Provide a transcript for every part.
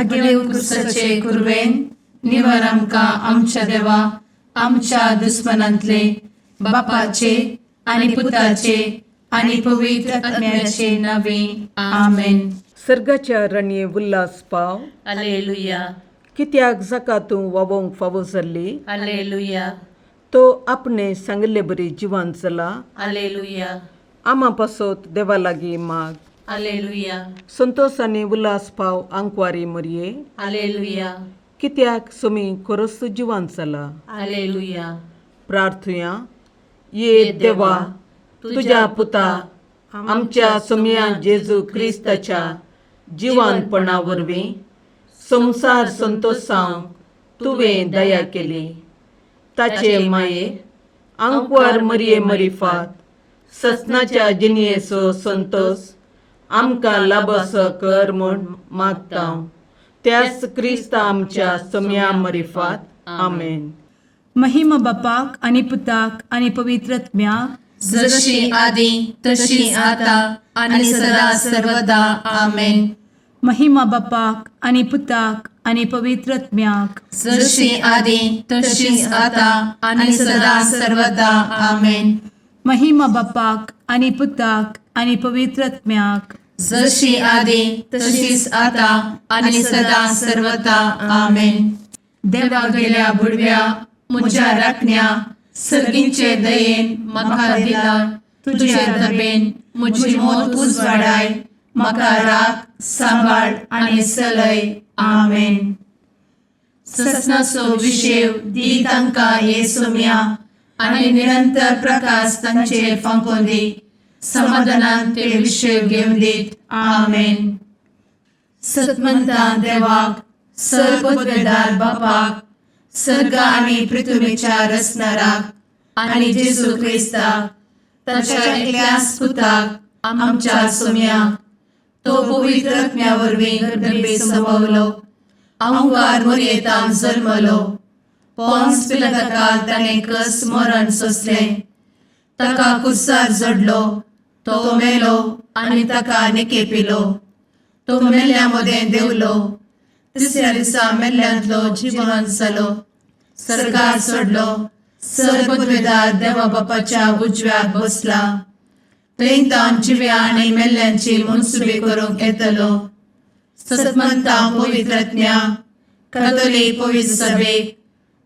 भगेवन क्रुसाचे कुरवेन निवार आमकां आमच्या देवा आमच्या दुस्मनांतले बापाचे आनी पुताचे आनी पवित्र आत्म्याचे नावे. आमेन. सर्गाच्या रणये उल्हास पाव. अलेलुया. कित्याक जाका तूं वावोवंक फावो जाल्ली अलेलुया. तो आपणे सांगिल्ले बरी जिवान जाला. अलेलुया. आमा पासत देवा लागीं माग. अलेलुया. संतोष आनी उल्हास पाव आंकवारी मरये. अलेलुया. कित्याक सुमी खरोच जिवान जाला. अलेलुया. प्रार्थुया. ये देवा, तुज्या पुता आमच्या सोमया जेजू क्रिस्ताच्या जिवानपणा वरवीं संवसार संतोसांक तुवें दया केली. ताचे माये आंकवार मरये मरिफात ससनाच्या जिणयेचो संतोस आमकां लाबसो कर म्हूण मागता, त्याच क्रिस्ता आमच्या सोमया मरिफात. आमेन. महिमा बापाक आनी पुताक आनी पवित्र आत्म्याक. जशी आदी तशी आता आनी सदा सर्वदा. आमेन. महिमा बापाक आनी पुताक आनी पवित्र आत्म्याक. जशी आदी तशीच आता आनी सदा सर्वदा. आमेन. महिमा बापाक आनी पुताक आनी पवित्र आत्म्याक. जशी आदी तशीच आता आनी सदा सर्वदा. आमेन. देवा गेल्या बुडव्या म्हज्या राखण्या, सर्गींचे दयेन म्हाका दिला तुजे दबेन म्हजी मोत उजवाडाय, म्हाका राख सांबाळ आनी चलय. आमेन. ससनाचो विशेव दी तांकां ये सोम्या आनी निरंतर प्रकाश तांचेर फांकोवन दी, समाधानान ते विशेव घेवन दीत. आमेन. सतमंता देवाक, सर्वपदवेदार बापाक, सर्ग आनी पृथ्वीच्या रचणाराक आनी जेजू क्रिस्ताक ताच्या एकल्याच पुताक आमच्या सोम्याक, तो पवित्र आत्म्या वरवीं गर्भे संभवलो, आंकार मोरयेतान जल्मलो, पोन्स पिलाताकाल ताणें कस मरण सोंसलें, ताका कुर्सार जोडलो, तो मेलो आनी ताका निकेपिलो, तो मेल्ल्या मदें देंवलो, तिसऱ्या दिसा मेल्ल्यांतलो जिवन जालो, सर्गार सोडलो, सर्वपदवेदार देवा बापाच्या उजव्याक बसला, थंय तावन जिव्या आनी मेल्ल्यांची मनसुबी करूंक येतलो. सतमंता पवित्र आत्म्या, कातोलीक पवित्र सभेक,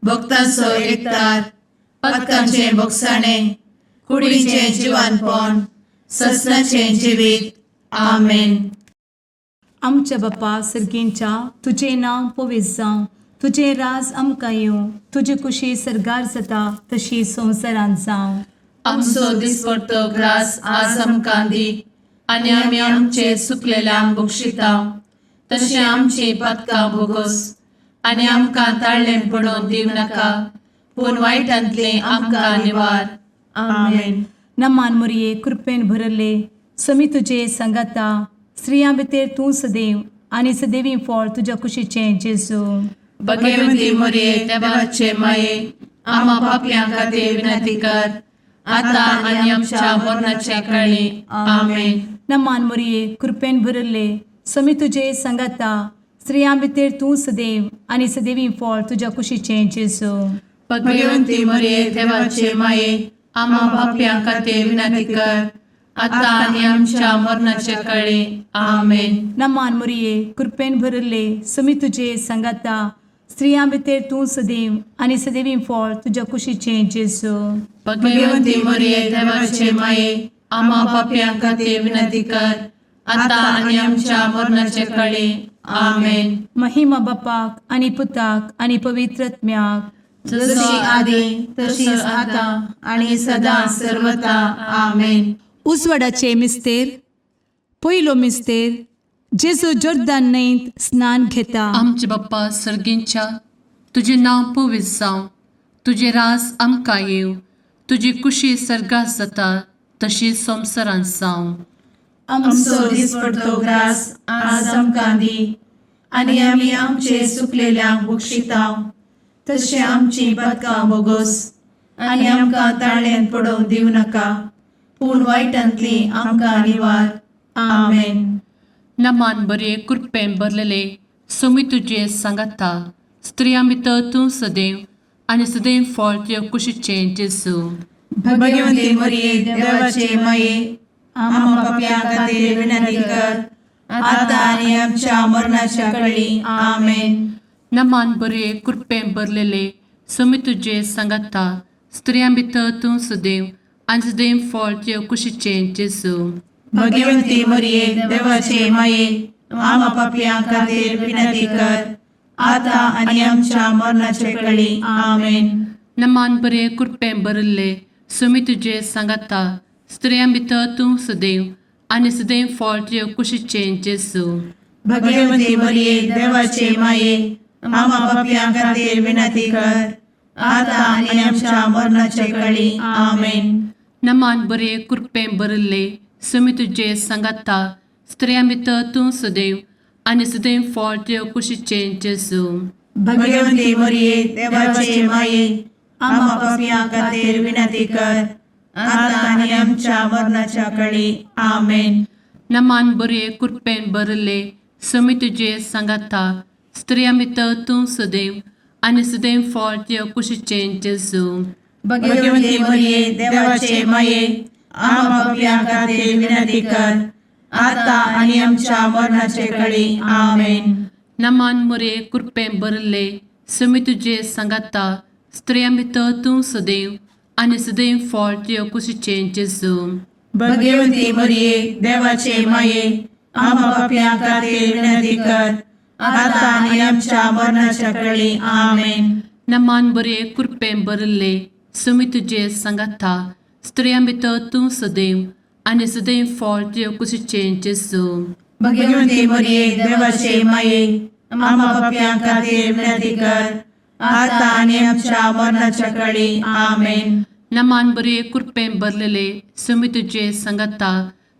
भक्तांचो एकतार, पातकांचें बोगसाणें, कुडीचें जिवानपण, ससनाचें जिवीत. आमेन. आमच्या बापा सर्गींच्या, तुजें नांव पवित्र जावं, तुजें राज आमकां येवं, तुजी कुशी सर्गार जाता तशी संवसारांत जावं. आमचो दिसपडतो ग्रास आज आमकां दी आनी आमी आमचे सुकलेल्यांक बक्षिता तशें आमची पातकां भोगोस आनी आमकां ताळ्ळें पडोवन दिवं नाका, पूण वायटांतलें आमकां निवार. आमेन. नमान मुरये, कृपेन भरले, समी तुजे सांगाता, स्त्रियां भितर तूं सदैव आनी सदैवी फळ तुज्या कुशीचें जेजू. भगवंती मोरये, देवाचे माये, आमा पापयां खातीर विनंती कर, आतां आनी आमच्या मरणाच्या काळी. आमेन. नमान मुरये, कृपेन भरले, समी तुजे सांगाता, स्त्रियां भितर तूं सदैव आनी सदैवी फळ तुज्या कुशीचें जेजू. भगवंती मोरये, देवाचे माये, आमा पापयां खातीर विनंती कर, आतां आनी आमच्या मरणाच्या काळी. आमेन. नमान मुरये, कृपेन भरले, समी तुजे सांगाता, स्त्रियां भितर तूं सदैव आनी सदैवी फळ तुज्या कुशीचें जेजू. भगवंती मोरये, देवाचे माये, आमा पापयां खातीर विनंती कर, आतां आनी आमच्या मरणाच्या काळी. आमेन. महिमा बापाक आनी पुताक आनी पवित्र आत्म्याक. जशी आदी तशीच आतां आनी सदां सर्वता. आमेन. उजवाडाचे मिस्तेर. पयलो मिस्तेर, जेजू जोर्दान न्हंयत स्नान घेता. आमचे बाप्पा सर्गींच्या, तुजें नांव पवित्र जावं, तुजें राज आमकां येवं, तुजी कुशी सर्गात जाता तशी संवसारांत जावं. आमचो दिसपडतो ग्रास आज आमकां दी आनी आमी आमचे सुकलेल्यांक बक्षिता तशें आमची पातकां बोगोस आनी आमकां ताळ्ळेंत पडोवंक दिवं नाका, पूण वायटांतली आमकां निवार. आमेन. नमान बरे, कृपेन भरलेले, सोमी तुजे सांगाता, स्त्रियां भितर तूं सदैव आनी सदैव फळ तुज्या कुशीचें जेजू। भगवती मरिये, देवाचे माये, आम्हा पाप्यां खातीर विनंती कर, आता आनी आमच्या मरणाच्या कळी। आमेन। नमान बरे, कृपें भरलेले, सोमी तुजे सांगाता, स्त्रियां भितर तूं सदैव आनी सदैव फळ तुज्या कुशीचें जेजू। भगवती मरिये, देवाचे माये, आम्हा पाप्यां खातीर विनंती कर, आता आनी आमच्या मरणाच्या कळी। आमेन। नमान बरे, कृपें भरिल्ले, सोमी तुजे सांगाता, स्त्रियां भितर तूं सदैव आनी सदैव फळ तुज्या कुशीचें जेजू। भगवती मरिये, देवाचे माये, आम्हा पाप्यां खातीर विनंती कर, आता आनी आमच्या मरणाच्या कळी। आमेन। नमान बरे, कृपें भरिल्ले, सोमी तुजे सांगाता, स्त्रियां भितर तूं सदैव आनी सदैव फळ तुज्या कुशीचें जेजू। भगवती मरिये, देवाचे माये, आम्हा पाप्यां खातीर विनंती कर, आता आनी आमच्या मरणाच्या कळी। आमेन। नमान बरे, कृपेन भरिल्ले, सोमी तुजे सांगाता, स्त्रियां भितर तूं सदैव आनी सदैव फळ तुज्या कुशीचें जेजू। भगवती मरिये, देवाचे माये, आम्हा पाप्यां खातीर विनंती कर, आता आनी आमच्या मरणाचे कळी। आमेन। नमान मरिये, कृपेन भरिल्ले, सोमी तुजे सांगाता, स्त्रियां भितर तूं सदैव आनी सदैव फळ तुज्या कुशीचें जेजू। भगवती मरिये, देवाचे माये, आम्हा पाप्यां खातीर विनंती कर, आता आनी आमच्या मरणाच्या कळी। आमेन। नमान बरे, कृपेन भरिल्ले, सोमी तुजे सांगाता, स्त्रियां भितर तूं सदैव आनी सदैव फळ तुज्या कुशीचें जेजू। भगवती मरिये, देवाचे माये, आम्हा पाप्यां खातीर विनंती कर, आता आनी आमच्या मरणाच्या कळी। आमेन। नमान बरे, कृपेन भरलेले, सोमी तुजे सांगाता,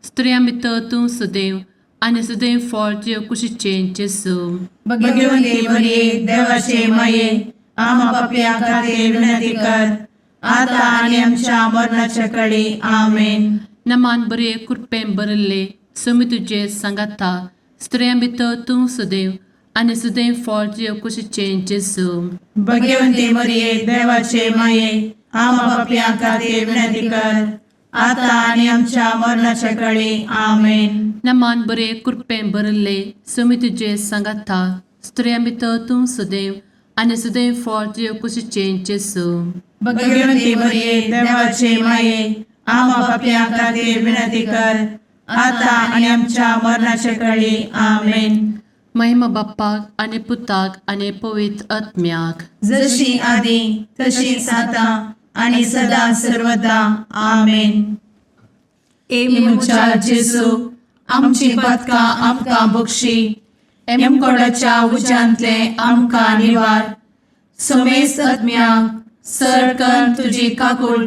स्त्रियां भितर तूं सदैव आनी सदैव फळ तुज्या कुशीचें जेजू। भगवती मरिये, देवाचे माये, आम्हा पाप्यां खातीर विनंती कर, आता आनी आमच्या मरणाच्या कळी। आमेन। नमान बरे, कृपेन भरिल्ले, सोमी तुजे सांगाता, स्त्रियां भितर तूं सदैव आनी सदैव फळ तुज्या कुशीचें जेजू। भगवती मरिये, देवाचे माये, आम्हा पाप्यां खातीर विनंती कर, आता आनी आमच्या मरणाच्या कळी। आमेन। नमान बरे, कृपेन भरिल्ले, सोमी तुजे सांगाता, स्त्रियां भितर तूं सदैव आनी सदैव फळ तुज्या कुशीचें जेजू। भगवती मरिये, देवाचे माये, आम्हा पाप्यां खातीर विनंती कर, आता आनी आमच्या मरणाच्या कळी। आमेन। महिमा बाप्पाक आनी पुताक आनी पवित्र आत्म्याक, जशी आदी तशीच आता आनी सदा सर्वदा। आमेन। ए म्हज्या जेजू, आमची पातकां आमकां बक्षी, एमकोडाच्या उज्यांतले आमकां निवार, समेस्त आत्म्यांक सरकन तुजी काकूळ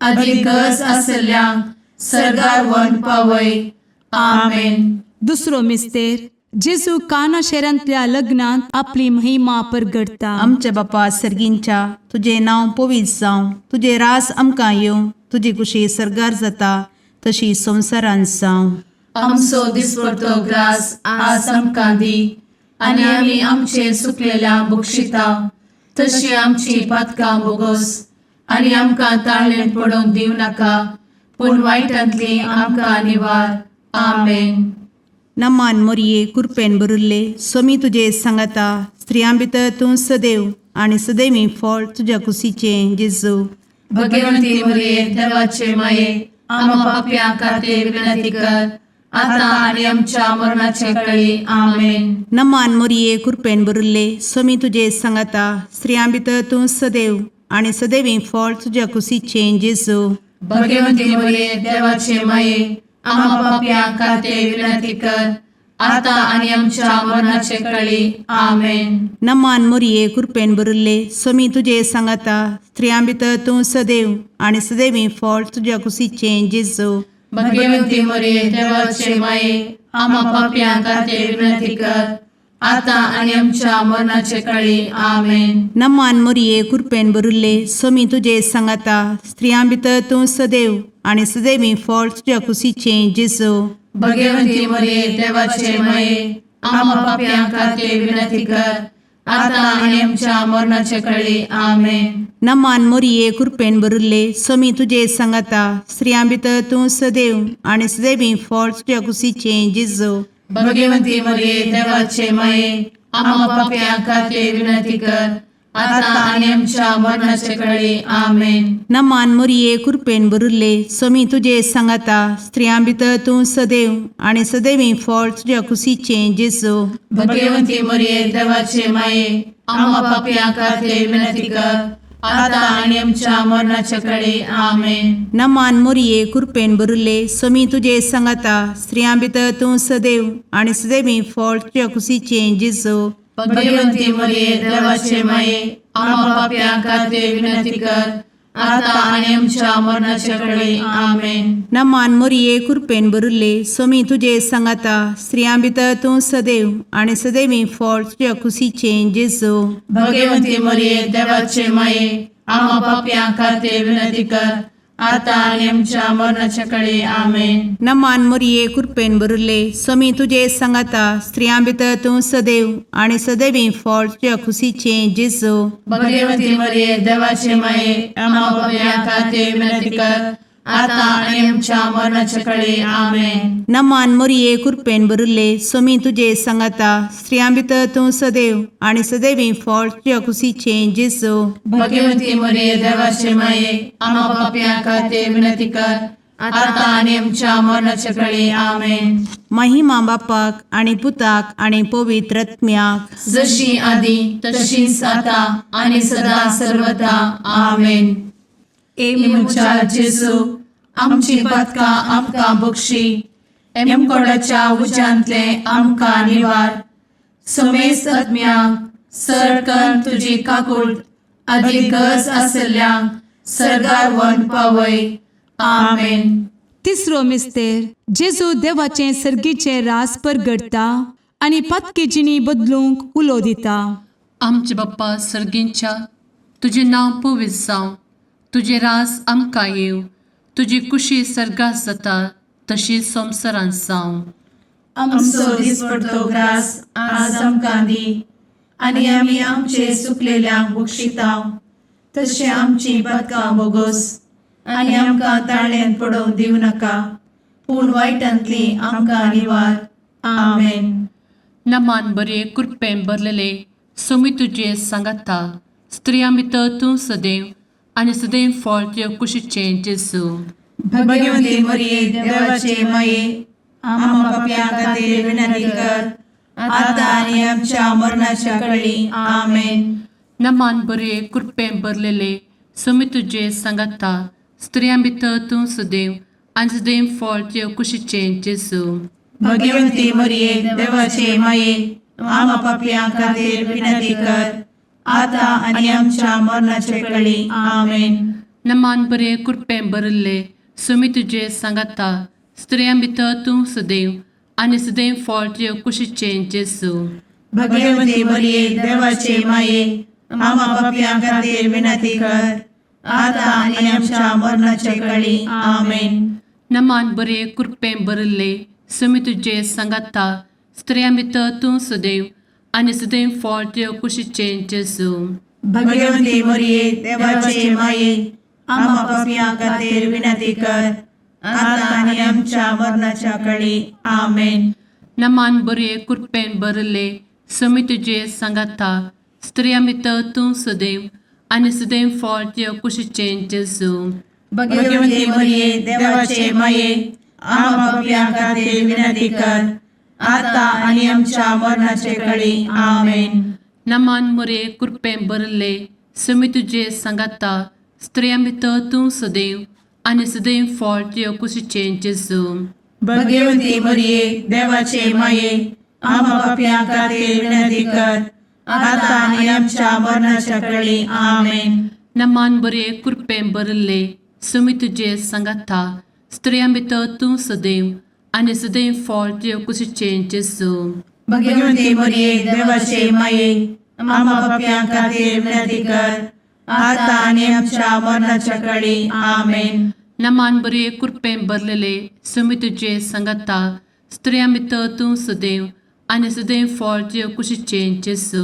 आदी गरज आसल्ल्यांक सरगार वन पावय। आमेन। दुसरो मिस्तेर, जेजू काना शहरांतल्या लग्नांत आपली महिमा परगटता। आमच्या बापा सर्गींच्या, तुजें नांव पवित्र जावं, तुजें रास आमकां येवं, तुजी कुशी सर्गार जाता तशी संवसारांत जावं। आमचो दिसपडतो ग्रास आज आमकां दी, आनी आमी आमचे सुकलेल्या बक्षिता तशी आमची पातकां बोगोस, आनी आमकां ताळें पडोवंक दिवं नाका, पूण वायटांतली आमकां निवार। आमेन। नमान मोरये, कुरपेन भरिल्ले, सोमी तुजे सांगाता, स्त्रियां भितर तूं सदैव आनी सदैवी फळ तुज्या कुशीचें जेजू। भगवंती मरिये, देवाचे माये, आम्हा पापयां खातीर विनंती कर, आता आनी आमच्या मरणाचे कळी। आमेन। नमान मोरये, कुरपेन भरिल्ले, सोमी तुजे सांगाता, स्त्रियां भितर तूं सदैव आनी सदैवी फळ तुज्या कुशीचें जेजू। भगवंती मरिये, देवाचे माये, आम्हा पापयां खातीर विनंती कर, आता आनी आमच्या मरणाचे कळी। आमेन। नमान मोरये, कुरपेन भरिल्ले, सोमी तुजे सांगाता, स्त्रियां भितर तूं सदैव आनी सदैवी फळ तुज्या कुशीचें जेजू। भगवंती मरिये, देवाचे माये, आम्हा पापयां खातीर विनंती कर, आता आनी आमच्या मरणाचे कळी। आमेन। नमान मोरये, कुरपेन भरिल्ले, सोमी तुजे सांगाता, स्त्रियां भितर तूं सदैव आनी सदैवी फळ तुज्या कुशीचें जेजू। भगवंती मरिये, देवाचे माये, आम्हा पापयां खातीर विनंती कर आतां आनी आमच्या मरणाचे कळी. आमेन. नमान मोरये कृपेन भरिल्ले, स्वामी तुजे सांगाता, स्त्रियां भितर तूं सदैव आनी सदैवी फळ तुज्या कुशीचें जेजू. भगवंती मरिये, देवाचे माये, आम्हा पापयां खातीर विनंती कर आतां आनी आमच्या मरणाचे कळी. आमेन. नमान मोरये कृपेन भरिल्ले, स्वामी तुजे सांगाता, स्त्रियां भितर तूं सदैव आनी सदैवी फळ तुज्या कुशीचें जेजू. भगवंती मरिये, देवाचे माये, आम्हा पापयां खातीर विनंती कर आतां आनी आमच्या मरणाचे कळी. आमेन. नमान मोरये कृपेन भरिल्ले, स्वामी तुजे सांगाता, स्त्रियां भितर तूं सदैव आनी सदैवी फळ तुज्या कुशीचें जेजू. भगवंती मरिये, देवाचे माये, आम्हा पापयां खातीर विनंती कर आतां आनी आमच्या मरणाचे कळी. आमेन. नमान मोरये कृपेन भरिल्ले, स्वामी तुजे सांगाता, स्त्रियां भितर तूं सदैव आनी सदैवी फळ तुज्या कुशीचें जेजू. भगवंती मरिये, देवाचे माये, आम्हा पापयां खातीर विनंती कर आतां आनी आमच्या मरणाचे कळी. आमेन. नमान मोरये कृपेन भरिल्ले, स्वामी तुजे सांगाता, स्त्रियां भितर तूं सदैव आनी सदैवी फळ तुज्या कुशीचें जेजू. भगवंती मरिये, देवाचे माये, आम्हा पापयां खातीर विनंती कर आतां आनी आमच्या मरणाचे कळी. आमेन. नमान मोरये कृपेन भरिल्ले, स्वामी तुजे सांगाता, स्त्रियां भितर तूं सदैव आनी सदैवी फळ तुज्या कुशीचें जेजू. भगवंती मरिये, देवाचे माये, आम्हा पापयां खातीर विनंती कर आतां आनी आमच्या मरणाचे कळी. आमेन. महिमा बापाक आनी पुताक आनी पवित्र आत्म्याक, जशी आदी तशीच आतां आनी सदा सर्वदा. आमेन. ए म्हज्या जेजू, आमची पातकां आमकां बक्षी, एमकोडाच्या उज्यांतले आमकां निवार, समेस्त आत्म्यांक सरकन तुजी काकूट आदी गरज आसल्ल्यांक सरगार व्हरून पावय. आमेन. तिसरो मिस्तेर, जेजू देवाचें सर्गीचें रास परगटता आनी पातकी जिणी बदलूंक उलो दिता. आमचे बाप्पा सर्गींच्या, तुजें नांव पवित्र जावं, तुजें राज आमकां येवं, तुजी कुशी सर्गात जाता तशी संवसारांत जावं. आमचो दिसपडतो ग्रास आज आमकां दी आनी आमी आमचे सुकलेल्यांक बक्षितांव तशें आमची पातकां बोगोस आनी आमकां ताळ्यान पडोवंक दिवं नाका, पूण वायटांतली आमकां निवार. आमेन. नमान बरे कृपेन भरलेले, स्वामी तुजे सांगाता, स्त्रियां भितर तूं सदैव आनी सदैव फळ तुज्या कुशीचें जेजू. भगवंती मरिये, देवाचे माये, आम्हा पापयां खातीर विनंती कर आतां आनी आमच्या मरणाच्या कळी. आमेन. नमान बरे कृपेन भरलेले, स्वामी तुजे सांगाता, स्त्रियां भितर तूं सदैव आनी सदैव फळ तुज्या कुशीचें जेजू. भगवंती मरिये, देवाचे माये, आम्हा पापयां खातीर विनंती कर आतां आनी आमच्या मरणाचे कळी. आमेन. नमान बरे कृपेन भरिल्ले, स्वामी तुजे सांगाता, स्त्रियां भितर तूं सदैव आनी सदैव फळ तुज्या कुशीचें जेजू. भगवंती मरिये, देवाचे माये, आम्हा पापयां खातीर विनंती कर आतां आनी आमच्या मरणाचे कळी. आमेन. नमान बरे कृपेन भरिल्ले, स्वामी तुजे सांगाता, स्त्रियां भितर तूं सदैव आनी सदैव फळ तुज्या कुशीचें जेजू. भगवंती मरिये, देवाचे माये, आम्हा पापयां खातीर विनंती कर आतां आनी आमच्या मरणाच्या कळी. आमेन. नमान बरे कृपेन भरिल्ले, स्वामी तुजे सांगाता, स्त्रियां भितर तूं सदैव आनी सदैव फळ तुज्या कुशीचें जेजू. भगवंती मरिये, देवाचे माये, आम्हा पापयां खातीर विनंती कर आतां आनी आमच्या मरणाचे कळी. आमेन. नमान मोरे कृपेन भरिल्ले, स्वामी तुजे सांगाता, स्त्रियां भितर तूं सदैव आनी सदैव फळ तुज्या कुशीचें जेजू. भगवंती मरिये, देवाचे माये, आम्हा पापयां खातीर विनंती कर आतां आनी आमच्या मरणाच्या कळी. आमेन. नमान बरे कृपेन भरिल्ले, स्वामी तुजे सांगाता, स्त्रियां भितर तूं सदैव आनी सदैव फळ तुज्या कुशीचें जेजू. भगवंती मरिये, देवाचे माये, आम्हा पापयां खातीर विनंती कर आतां आनी आमच्या मरणाच्या कळी. आमेन. नमान बरे कृपेन भरलेले, स्वामी तुजे सांगाता, स्त्रियां भितर तूं सदैव आनी सदैव फळ तुज्या कुशीचें जेजू.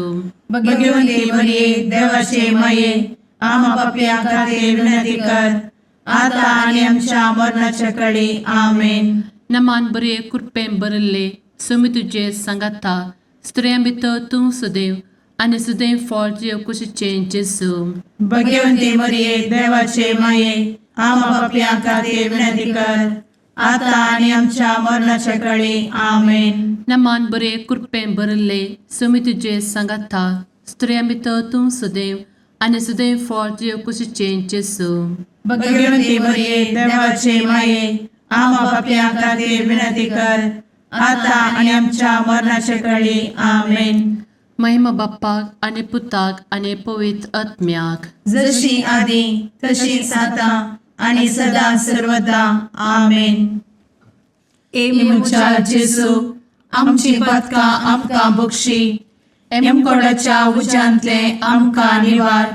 भगवंती मरिये देवाचे माये, आमा पापयां खातीर विनंती कर, आतां आनी आमच्या मरणाच्या कडी. आमेन. नमान बरे कृपेन भरिल्ले, स्वामी तुजे सांगाता, स्त्रियां भितर तूं सदैव आनी सदैव फळ तुज्या कुशीचें जेजू. भगवंती मरिये देवाचे माये, आमा पापयां खातीर विनंती कर, आतां आनी आमच्या मरणाच्या कडी. आमेन. नमान बरे कृपेन भरिल्ले, स्वामी तुजे सांगाता, स्त्रियां भितर तूं सदैव आनी सदैव फळ तुज्या कुशीचें जेजू. भगवंती मरिये देवाचे माये, आमा पापयां खातीर विनंती कर, आतां आनी आमच्या मरणाच्या कडी. आमेन. महिमा बाप्पाक आनी पुताक आनी पवित्र आत्म्याक, जशी आदी तशीच आतां आनी सदा सर्वदा. आमेन. ए म्हज्या जेजू, आमची पातकां आमकां बक्षी, एमकोडाच्या उज्यांतले आमकां निवार,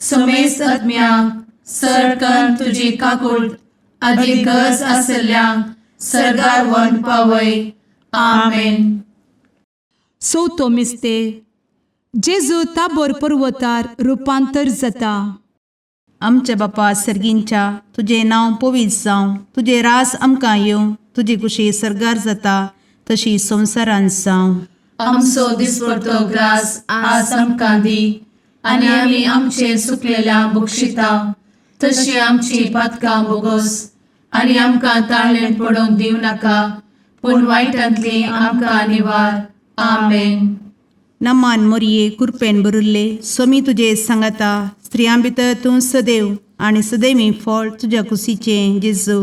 समेस्त आत्म्यांक सरकन तुजी काकूट आदी गरज आसल्ल्यांक सर्गार व्हरून पावय. आमेन. चवथो मिस्तेर, जेजू ताबोर पर्वतार रुपांतर जाता. आमच्या बापा सर्गींच्या, तुजें नांव पवित्र जावं, तुजें रास आमकां येवं, तुजी कुशी सर्गार जाता तशी संवसारांत जावं. आमचो दिसपडतो ग्रास आज आमकां दी, आनी आमी आमचे सुकलेल्या बक्षिता तशी आमची पातकां बोगोस, आनी आमकां ताळणेंत पडोवंक दिवं नाका, पूण वायटांतली आमकां निवार. आमेन. नमान मोरये कुरपेन भरिल्ले, स्वामी तुजे सांगाता, स्त्रियां भितर तूं सदैव आनी सदैवी फळ तुज्या कुशीचें जेजू.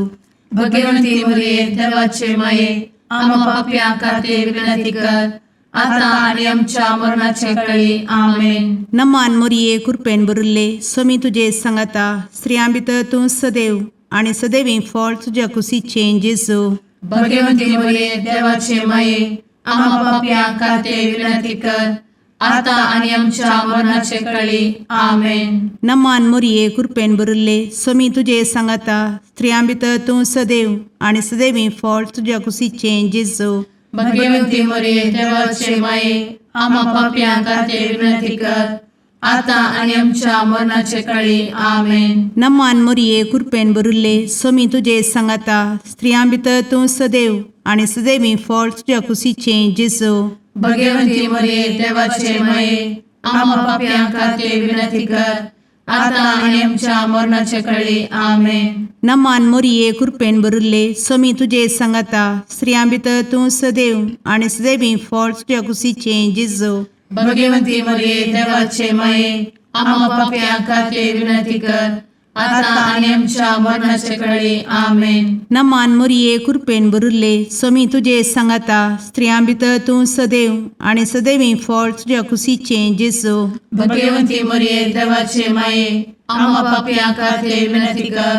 भगवंती मरिये देवाचे माये, आमा पापयां खातीर विनंती कर, आतां आनी आमच्या मरणाचे कळी. आमेन. नमान मोरये कुरपेन भरिल्ले, स्वामी तुजे सांगाता, स्त्रियां भितर तूं सदैव आनी सदैवी फळ तुज्या कुशीचें जेजू. भगवंती मरिये देवाचे माये, आमा पापयां खातीर विनंती कर, आतां आनी आमच्या मरणाचे कळी. आमेन. नमान मोरये कुरपेन भरिल्ले, स्वामी तुजे सांगाता, स्त्रियां भितर तूं सदैव आनी सदैवी फळ तुज्या कुशीचें जेजू. भगवंती मरिये देवाचे माये, आमा पापयां खातीर विनंती कर, आतां आनी आमच्या मरणाचे कळी. आमेन. नमान मोरये कुरपेन भरिल्ले, स्वामी तुजे सांगाता, स्त्रियां भितर तूं सदैव आनी सदैवी फळ तुज्या कुशीचें जेजू. भगवंती मरिये देवाचे माये, आमा पापयां खातीर विनंती कर, आतां आनी आमच्या मरणाचे कळी. आमेन. नमान मोरये कुरपेन भरिल्ले, स्वामी तुजे सांगाता, स्त्रियां भितर तूं सदैव आनी सदैवी फळ तुज्या कुशीचें जेजू. भगवंती मरिये देवाचे माये, आमा पापयां खातीर विनंती कर, आतां आनी आमच्या मरणाचे कळी. आमेन. नमान मोरये कुरपेन भरिल्ले, स्वामी तुजे सांगाता, स्त्रियां भितर तूं सदैव आनी सदैवी फळ तुज्या कुशीचें जेजू. भगवंती मरिये देवाचे माये, आमा पापयां खातीर विनंती कर,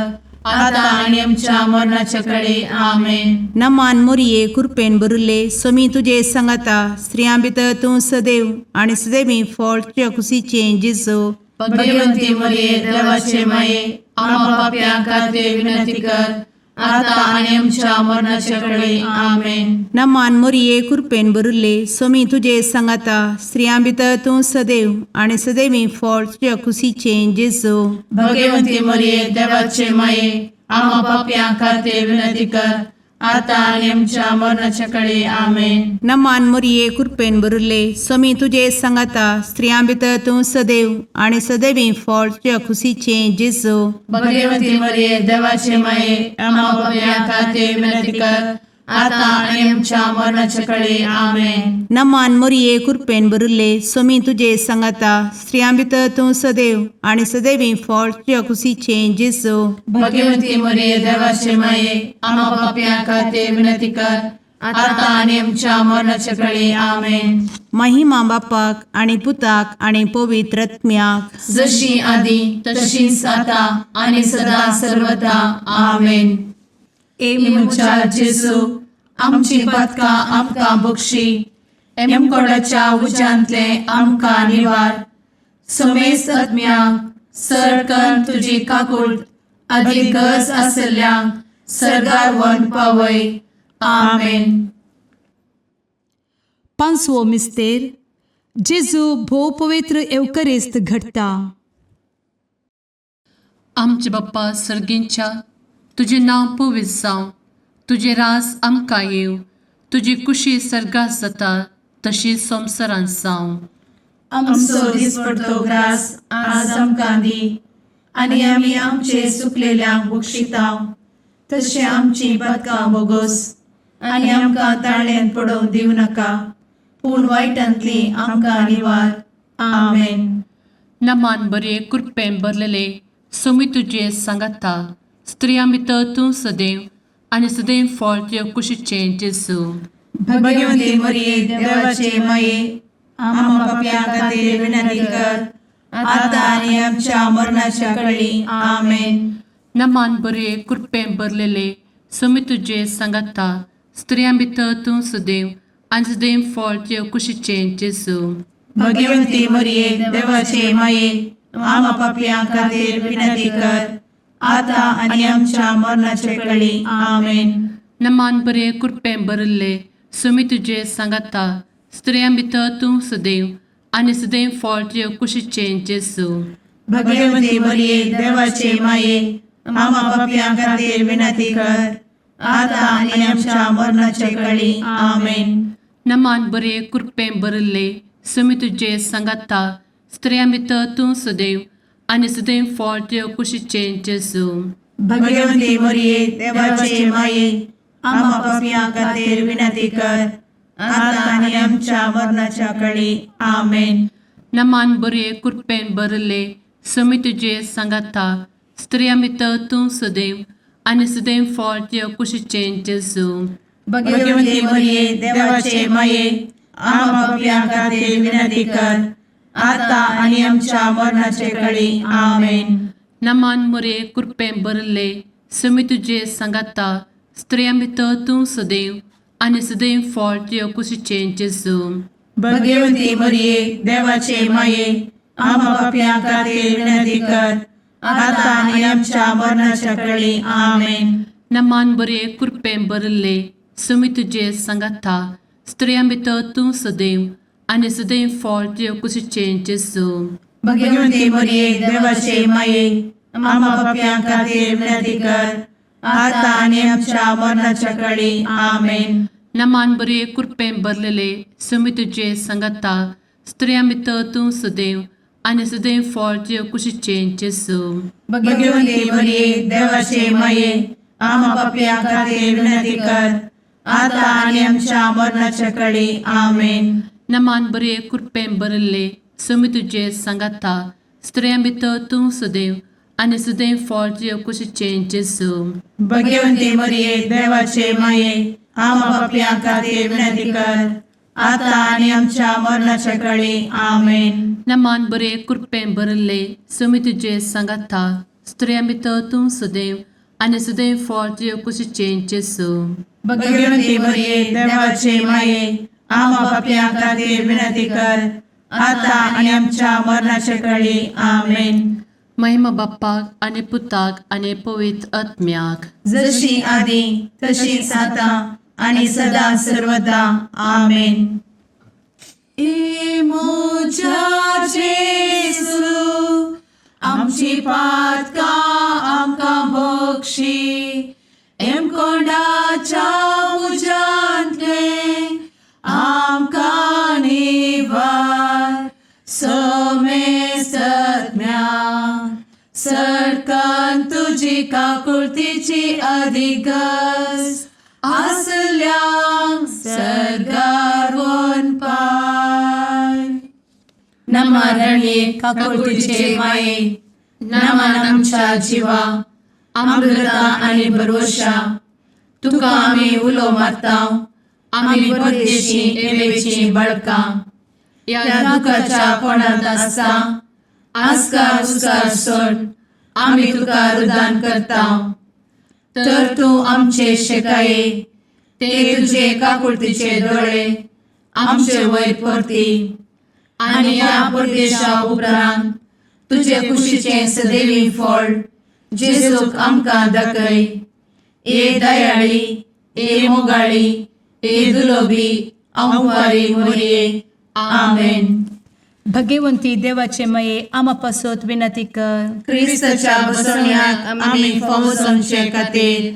आतां आनी आमच्या मरणाचे कळी. आमेन. नमान मोरये कुरपेन भरिल्ले, स्वामी तुजे सांगाता, स्त्रियां भितर तूं सदैव आनी सदैवी फळ तुज्या कुशीचें जेजू. भगवंती मरिये देवाचे माये, आमा पापयां खातीर विनंती कर, आतां आनी आमच्या मरणाचे कळी. आमेन. नमान मोरये कुरपेन भरिल्ले, स्वामी तुजे सांगाता, स्त्रियां भितर तूं सदैव आनी सदैवी फळ तुज्या कुशीचें जेजू. भगवंती मरिये देवाचे माये, आमा पापयां खातीर विनंती कर, आतां आनी आमच्या मरणाच्या कळी. आमेन. नमान मोरये कुरपेन भरिल्ले, स्वामी तुजे सांगाता, स्त्रियां भितर तूं सदैव आनी सदैवी फळ तुज्या कुशीचें जेजू. भगवंती मरिये देवाचे माये, आमा पापयां खातीर विनंती कर, आतां आनी आमच्या मरणाच्या कळी. आमेन. नमान मोरये कुरपेन भरिल्ले, स्वामी तुजे सांगाता, स्त्रियां भितर तूं सदैव आनी सदैवी फळ तुज्या कुशीचें जेजू. भगवंती मरिये देवाचे माये, आमा पापयां खातीर विनंती कर, आतां आनी आमच्या मरणाच्या कळी. आमेन. महिमा बापाक आनी पुताक आनी पवित्र आत्म्याक, जशी आदी तशीच आतां आनी सदा सर्वदा. आमेन. ए म्हज्या जेजू, आमची पातकां आमकां बक्षी, एमकोडाच्या उज्यांतले आमकां निवार, समेस्त आत्म्यांक सरकन तुजी काकूट आदी गरज आसल्ल्यांक सर्गार व्हरून पावय. आमेन. पांचवो मिस्तेर जेजू भोव पवित्र एवकरेस्त घडटा. आमचे बाप्पा सर्गींच्या, तुजें नांव पवित्र जावं, तुजें राज आमकां येवं, तुजी कुशी सर्गात जाता तशी संवसारांत जावं. आमचो दिसपडतो ग्रास आज आमकां दी आनी आमी आमचे सुकलेल्यांक बक्षिता तशें आमची पदकां बोगोस आनी आमकां ताळ्यान पडोवंक दिवं नाका, पूण वायटांतली आमकां निवार. आमेन. नमान बरे कृपेन भरलेले, सोमी तुजे सांगाता, स्त्रियां भितर तूं सदैव आनी सदैव फळ तुजे कुशीचें जेजू. भगवती मरिये, देवाचे माये, आम्हा पापयां खातीर विनंती कर, आता आनी आमच्या मरणाच्या कळी. आमेन. नमान बरे कृपेन भरलेले, सोमी तुजे सांगाता, स्त्रियां भितर तूं सदैव आनी सदैव फळ तुजे कुशीचें जेजू. भगवती मरिये, देवाचे माये, आम्हा पापयां खातीर विनंती कर, आता आनी आमच्या मरणाच्या कळी. आमेन. नमान बरे कृपेन भरिल्ले, सोमी तुजे सांगाता, स्त्रियां भितर तूं सदैव आनी सदैव फळ तुजे कुशीचें जेजू. भगवती मरिये, देवाचे माये, आम्हा पापयां खातीर विनंती कर, आता आनी आमच्या मरणाच्या कळी. आमेन. नमान बरे कृपेन भरिल्ले, सोमी तुजे सांगाता, स्त्रियां भितर तूं सदैव आनी सदैव फळ तुजे कुशीचें जेजू. भगवती मरिये, देवाचे माये, आम्हा पापयां खातीर विनंती कर, आता आनी आमच्या मरणाच्या कळी. आमेन. नमान बरे कृपेन भरिल्ले, सोमी तुजे सांगाता, स्त्रियां भितर तूं सदैव आनी सदैव फळ तुजे कुशीचें जेजू. भगवती मरिये, देवाचे माये, आम्हा पापयां खातीर विनंती कर, आता आनी आमच्या मरणाचे कळी. आमेन. नमान मरे कृपेन भरिल्ले, सोमी तुजे सांगाता, स्त्रियां भितर तूं सदैव आनी सदैव फळ तुजे कुशीचें जेजू. भगवती मरिये, देवाचे माये, आम्हा पापयां खातीर विनंती कर, आता आनी आमच्या मरणाच्या कळी. आमेन. नमान बरे कृपेन भरिल्ले, सोमी तुजे सांगाता, स्त्रियां भितर तूं सदैव आनी सदैव फळ तुजे कुशीचें जेजू. भगवती मरिये, देवाचे माये, आम्हा पापयां खातीर विनंती कर, आता आनी आमच्या मरणाच्या कळी. आमेन. नमान बरे कृपेन भरलेले, सोमी तुजे सांगाता, स्त्रियां भितर तूं सदैव आनी सदैव फळ तुजे कुशीचें जेजू. भगवती मरिये, देवाचे माये, आम्हा पापयां खातीर विनंती कर, आता आनी आमच्या मरणाच्या कळी. आमेन. नमान बरे कृपेन भरिल्ले, सोमी तुजे सांगाता, स्त्रियां भितर तूं सदैव आनी सदैव फळ तुजे कुशीचें जेजू. भगवती मरिये, देवाचे माये, आम्हा पापयां खातीर विनंती कर, आता आनी आमच्या मरणाच्या कळी. आमेन. नमान बरे कृपेन भरिल्ले, सोमी तुजे सांगाता, स्त्रियां भितर तूं सदैव आनी सदैव फळ तुजे कुशीचें जेजू. भगवती मरिये, देवाचे माये, आम्हा पापयां खातीर विनंती कर, आता आनी आमच्या मरणाच्या कळी. आमेन. महिमा बाप्पाक आनी पुताक आनी पवित्र आत्म्याक, जशी आदी तशीच आता आणि सदा सर्वदा. आमेन. ए म्हज्या जेजू, आमची पातकां आमकां बक्षी, एमकोंडाच्या उज्यांतलें आमकां निवार, समेस्तज्ञा सरकान तुजी काकुळतीची अधिगस आसल्यांक सर्गार वनपाय. नमरणे काकुळतीचे माये, नमन आमच्या जिवा, अमृता आनी भरवशा, तुका आमी उलो मारता, आमी परदेशी एवेची बळकां, ह्या दुखाच्या कोणांत आसता आस्कार उस्कार सोड आमी तुका रुदान करता, तर तूं आमचे शेकाये ते तुजे काकुळतीचे दोळे आमचे वयर परती, आनी ह्या परदेशा उपरांत तुजे कुशीचें सदैवी फळ जेजूक आमकां दाखय. ए दयाळी, ए मोगाळी, ए दुलोबी आंवकारी मोरये. आमेन. भगवंती देवाचे मये आमा पासत विनंती कर. क्रिस्ताच्या बसवण्याक आमी फावो जावचे खातीर.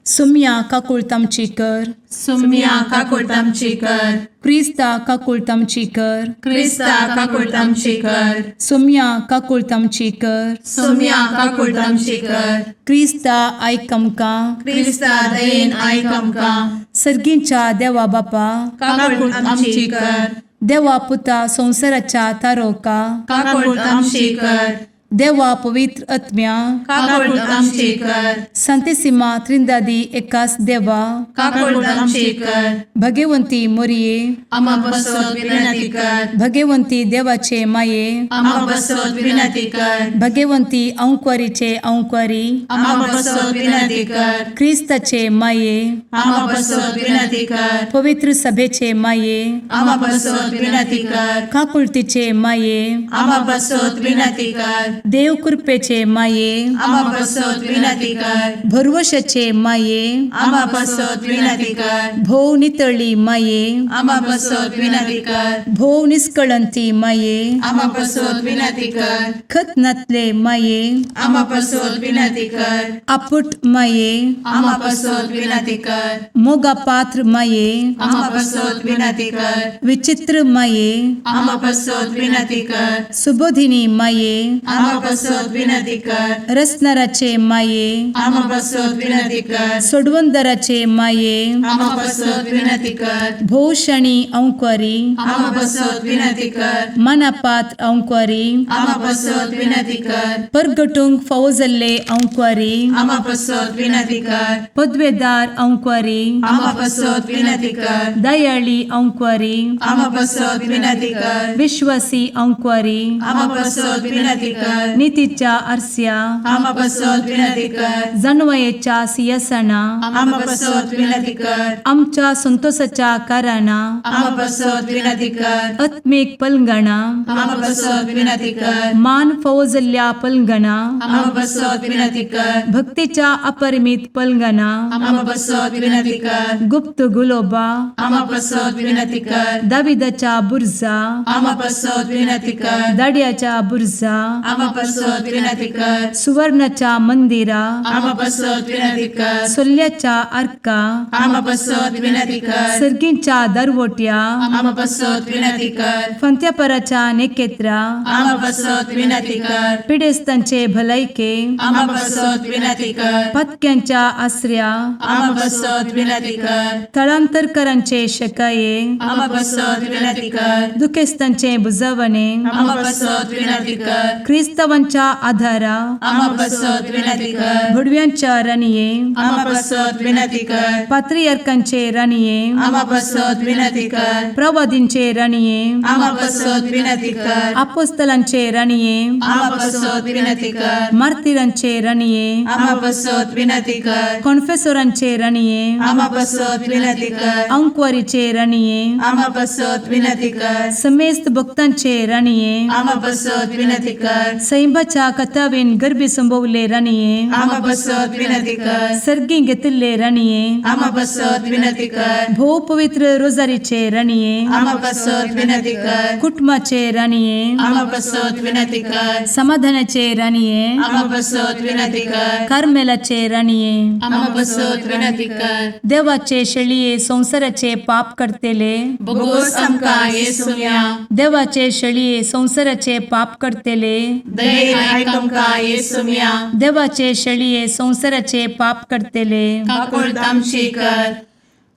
सुम्या काकुळट आमची कर. सुम्या काकुळट आमची कर. क्रिस्ता काकुळट आमची कर. क्रिस्ता काकुळट आमची कर. सुम्या काकुळट आमची कर. सुम्या काकुळट आमची कर. क्रिस्ता आयक आमकां. क्रिस्ता दयेन आयक आमकां. सर्गींच्या देवा बापा काकुळट आमची कर. देवा पुता संवसाराच्या तारोका काकुळट आमची कर. देवा पवित्र आत्म्या काकुळट आमची कर. संतेसिमा त्रिंदादी एकास देवा काकुळट आमची कर. भगवंती मोरये आमा पासत विनंती कर. भगवंती देवाचे माये आमा पासत विनंती कर. भगवंती अंकुरीचे अंकुरी आमा पासत विनंती कर. क्रिस्ताचे माये आमा पासत विनंती कर. पवित्र सभेचे माये आमा पासत विनंती कर. काकुळतीचे माये आमा पासत विनंती कर. देव कृपेचे माये आमा पासत विनंती कर. भरवशाचे माये आमा पासत विनंती कर. भोव नितळी माये आमा पासत विनंती कर. भोव निष्कळंती माये आमा पासत विनंती कर. खत नातले माये आमा पासत विनंती कर. आपुट माये आमा पासत विनंती कर. मोगा पात्र माये आमा पासत विनंती कर. विचित्र माये आमा पासत विनंती कर. सुबोधिनी माये आमा पासत विनंती कर. रसनाराचे माये आमा पासत विनंती कर. सोडवंदराचे माये आमा पासत विनंती कर. भोवशणी अंकुरी आमा पासत विनंती कर. मनापात्र अंकुरी आमा पासत विनंती कर. परगटूंक फावो जाल्ले अंकुरी आमा पासत विनंती कर. पदवेदार अंकुरी आमा पासत विनंती कर. दयाळी अंकुरी आमा पासत विनंती कर. विश्वासी अंकुरी आमा पासत विनंती कर. नितीच्या आरस्या आमा पासत विनंती कर. जानवयेच्या सिंहासना आमा पासत विनंती कर. आमच्या संतोषाच्या कारणा आमा पासत विनंती कर. आत्मीक पलंगणा आमा पासत विनंती कर. मान फावो जाल्ल्या पलंगणा आमा पासत विनंती कर. भक्तीच्या अपरिमित पलंगणा आमा पासत विनंती कर. गुप्त गुलोबा आमा पासत विनंती कर. दाविदाच्या बुर्जा आमा पासत विनंती कर. दाड्याच्या बुर्जा आमा पासत विनंती कर. सुवर्णाच्या मंदिरा आमा पासत विनंती कर. सोल्ल्याच्या आर्का आमा पासत विनंती कर. सर्गींच्या दरवट्या आमा पासत विनंती कर. फंत्यापराच्या नेकेत्रा आमा पासत विनंती कर. पिडेस्तांचे भलायके आमा पासत विनंती कर. पातक्यांच्या आसऱ्या आमा पासत विनंती कर. थळांतरकरांचे शकाये आमा पासत विनंती कर. दुखेस्तांचे बुजवणे आमा पासत विनंती कर. क्रिस्तावांच्या आधारा आमा पासत विनंती कर. भुडव्यांच्या राणये आमा पासत विनंती कर. पात्रियार्कांचे राणये आमा पासत विनंती कर. प्रवादींचे राणये आमा पासत विनंती कर. आपोस्तलांचे राणये आमा पासत विनंती कर. मार्तिरांचे राणये आमा पासत विनंती कर. कॉन्फेसोरांचे राणये आमा पासत विनंती कर. अंकुवारीचे राणये आमा पासत विनंती कर. समेस्त भक्तांचे राणये आमा पासत विनंती कर. सैंबाच्या कथावेन गर्भी संभवले राणये आमा पासत विनंती कर. सर्गी घेतिल्ले राणये आमा पासत विनंती कर. भोव पवित्र रोजारीचे राणये आमा पासत विनंती कर. कुटुंबाचे राणये आमा पासत विनंती कर. समाधानाचे राणये आमा पासत विनंती कर. कार्मेलाचे राणये आमा पासत विनंती कर. देवाचे शेळये संवसाराचे पाप करतेले बोगोस आमकां येसुम्या देवाचे शेळये संवसाराचे पाप करतेले दयेन आयक आमकां येसुम्या देवाचे शेळये संवसाराचे पाप करतेले काकुळट आमची कर.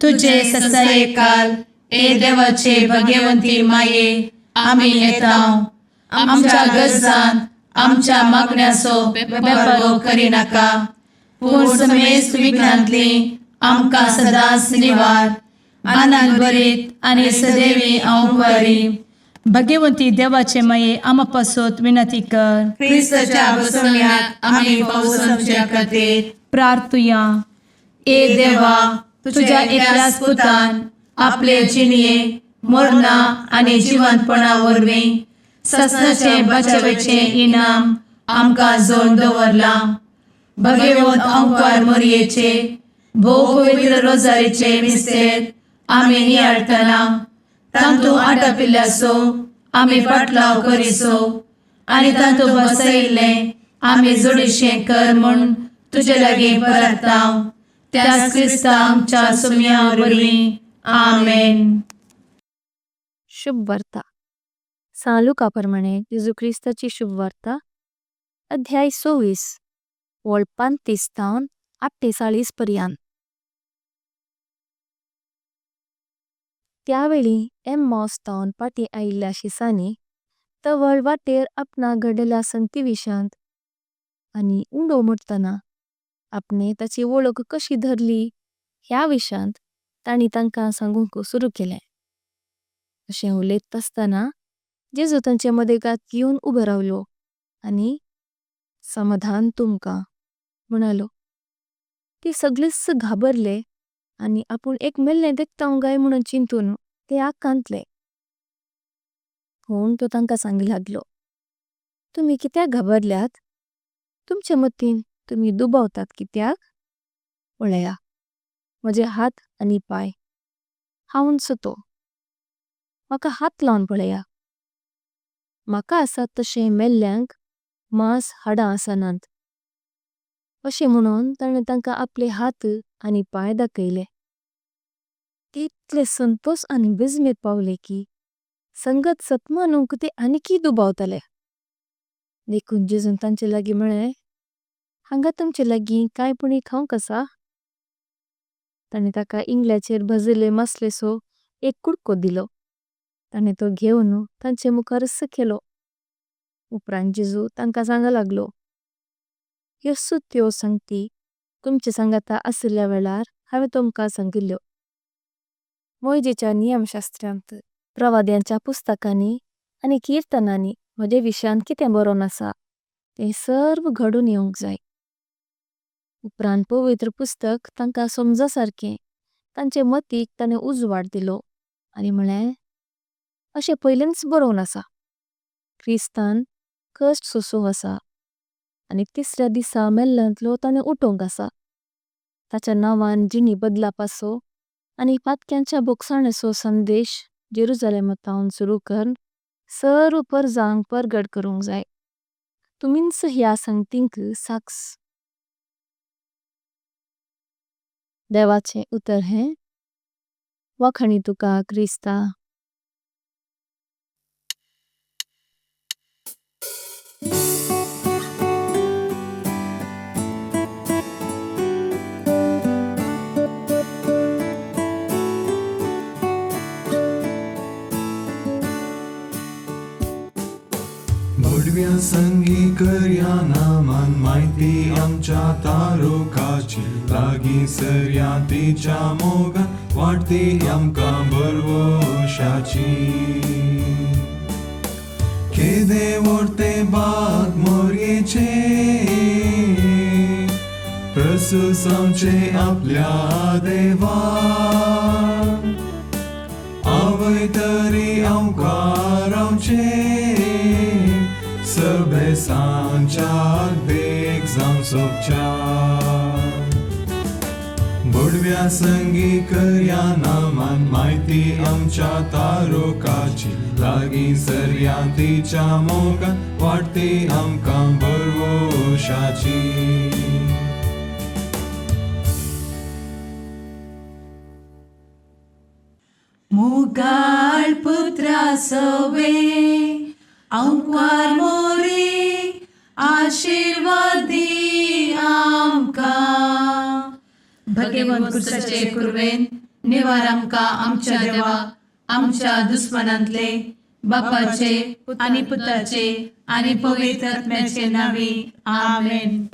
तुझे ससाये काल ए देवाचे भगवंती माये आमी येता आमच्या गरजान आमच्या मागण्याचो बेपारो करिनाका पूण समेस्त विघ्नांतली आमकां सदांच निवार आनंद भरीत आनी सदैवी अंकुरी. भगवंती देवाचे माये आमा पासत विनंती कर. क्रिस्ताच्या बसवण्याक आमी फावो जावचे खातीर प्रार्थुया. ए देवा तुझ्या एकल्याच पुतान आपले जिणये मरणा आनी जिवंतपणा वरवीं ससनाचें बचावेचें इनाम आमकां जोड दवरलां. भगवंत अंकार मोरयेचे भोव पवित्र रोजारीचे मिस्तेर आमी नियाळटना तांतू आटापिल्ल्याचो आमी पाटलाव करिसो आनी तांतू बसयिल्लें आमी जोडीशें कर म्हूण तुजे लागीं परताव त्याच क्रिस्ता आमच्या सुम्या वरवीं आमेन। शुभ वार्ता सान लूका परमाने जेसु ख्रिस्ताची शुभ वार्ता अध्याय 24 वोल 35 थावन 48 पर्यान। त्या वेळी एम्माउस थावन पाटी आयिल्या शिसानी तवळ वाटेर आपणाक घडलेल्या संगती विषांत आनी उंदो मोडताना आपणे ताची वोलोक कशी धरली ह्या विषांत ताणी तंका सांगुंक सुरू केले। अशे उलेता अस्ताना जेसु तांचे मदेगात येवून उबे रावलो आनी समाधान तुमकां म्हणालो। ते सगळेच घाबरले आनी आपण एक मेल्ले देखतांव गाय म्होनों चिन्तून ते आकांतले। पण तो तंका सांगी लागलो तुमी कित्याक घाबरल्यात तुमचे मतीन तुमी दुबावतात कित्याक। पळेया म्होजे हात आनी पाय हांवुंच तो मका हात लाऊन पळेया मका असात तशे मेल्ल्यांक मास हदां असनांत। अशे म्होनों ताणे तंका आपले हात आनी पाय दाखयले। ते इतले संतोष आनी बिज्मेत पावले की संगत सत्मानुंक ते अनिकी दुबावतले। देखून जेसुन तांचे लागि म्होळ्लें हांगा तुमचे लागि काय पुणी खाऊंक असा। ताणे तका इंगळ्याचेर भजिले मासलेसो एक कुडको दिलो ताणे तो घेऊन तांचे मुखार सखेलो। उपरांत जेसु तंका सांग लागलो ह्यो त्यो संगती तुमचे संगता असल्या वेळार have तुमकां सांगिल्यो। मोइजेच्या नियमशास्त्रांत प्रवाद्यांच्या पुस्तकांनी आनी कीर्तनांनी म्होजे विषांत कितें बरोण असा तें सर्व घडून येवंक जाय। उपरांत पवित्र पुस्तक तंका समजा सारके तांचे मतीक ताणे उज्वाड दिलो आनी म्होळ्लें अशे पॉयलेंच बरोण असा ख्रिस्तान कष्ट सोसूंक असा आनी तिसऱ्या दिसा मेल्ल्यांतलो ताणे उठोंक असा। ताच्या नांवां जिणी बदलापासो आनी पातक्यांच्या बोक्साणेसो संदेश जेरुसलेम थावन सुरू करन सर्व परजांक परगट करुंक जाय। तुमिंच ह्या संगतींक साक्ष। देवाचे उतर हे वाखाणि तुका ख्रिस्ता। भोडव्या संगी करया नामान म्हायती आमच्या तारुकाची लागीं सरया तिच्या मोगान वाडटी आमकां बरवशाची। केदे व्हडते बाग मोरयेचे प्रसूस आमचे आपल्या देवा आवय तरी आमकां रावचे सबेसांच्या देख जावं सोबच्या। बोडव्या संगी करया नामान म्हायती आमच्या तारुकाची लागीं सरया तिच्या मोगान वाडटी आमकां बरवशाची। मोगाळ पुत्रा सवे आंकवार मोरी आशीर्वादी आमकां। भगवंत कुर्साचे कुर्वेन निवार आमकां आमच्या देवा आमच्या दुस्मनांतले बापाचे आनी पुताचे आनी पवित्र आत्म्याचे नांवी आमेन।